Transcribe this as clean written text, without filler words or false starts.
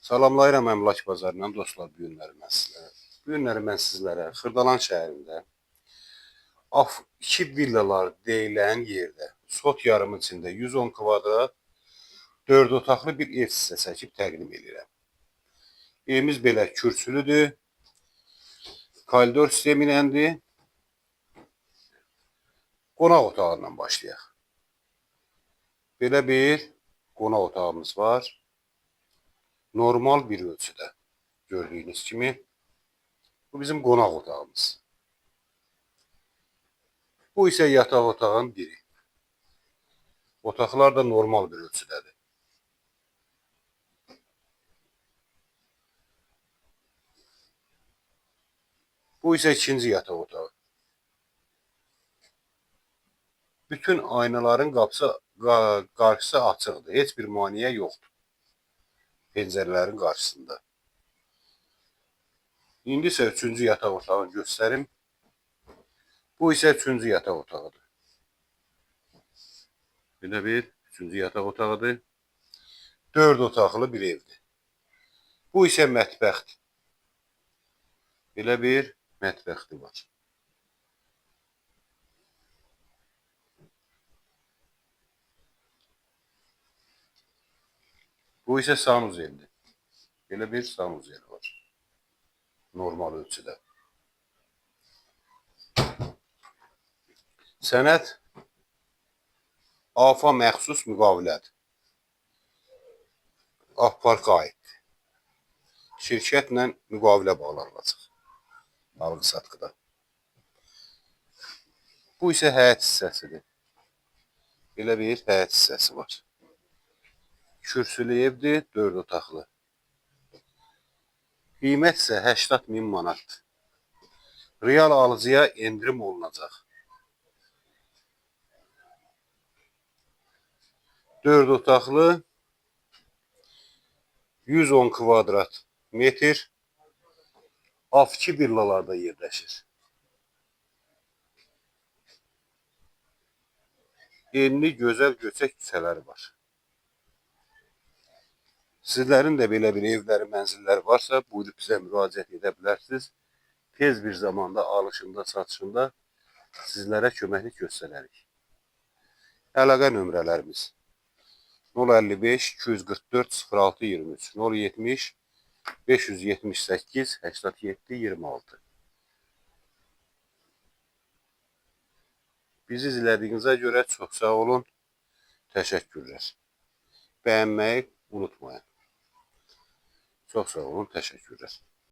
Salamlayıram Əmlak Bazarından dostlar bu günləri mən sizlərə. Bu günləri mən sizlərə Xırdalan şəhərində AF2 villalar deyilən yerdə sot yarımın içində 110 kvadrat 4 otaqlı bir ev sizə çəkib təqdim edirəm. Evimiz belə kürsülüdür. Koridor sistemi iləndir. Qonaq otağından başlayaq. Belə bir qonaq otağımız var. Normal bir ölçüdə gördüyünüz kimi. Bu bizim qonaq otağımız. Bu isə yataq otağın biri. Otaqlar da normal bir ölçüdədir. Bu isə ikinci yataq otağı. Bütün aynaların qapısı, qarşısı açıqdır. Heç bir maneə yoxdur. Pəncərələrin qarşısında. İndi isə üçüncü yataq otağını göstərim. Bu isə üçüncü yataq otağıdır. Belə bir üçüncü yataq otağıdır. 4 otaqlı bir evdir. Bu isə mətbəxdir. Belə bir mətbəxi var. Bu isə sanuzeldir. Belə bir sanuzel var. Normal ölçüdə. Sənəd AFA məxsus müqavilədir. AF Parka aiddir. Şirkətlə müqavilə bağlanılacaq. Alqı-satqıda. Bu isə həyət hissəsidir. Belə bir həyət hissəsi var. Kürsülü evdir, 4 otaqlı. Qiymət isə 80 min manatdır. Real alıcıya endirim olunacaq. 4 otaqlı 110 kvadrat metr AF2 villalarda yerləşir. Enli, gözəl göçək küçələri var. Sizlərin də belə bir evləri, mənzilləri varsa, buyurub bizə müraciət edə bilərsiniz. Tez bir zamanda alışında, satışında sizlərə köməklik göstərərik. Əlaqə nömrələrimiz 055 244 06 23 070 578 87 26. Bizi izlədiyinizə görə çox sağ olun. Təşəkkürlər. Bəyənməyi unutmayın. Çox sağ olun, təşəkkürlər.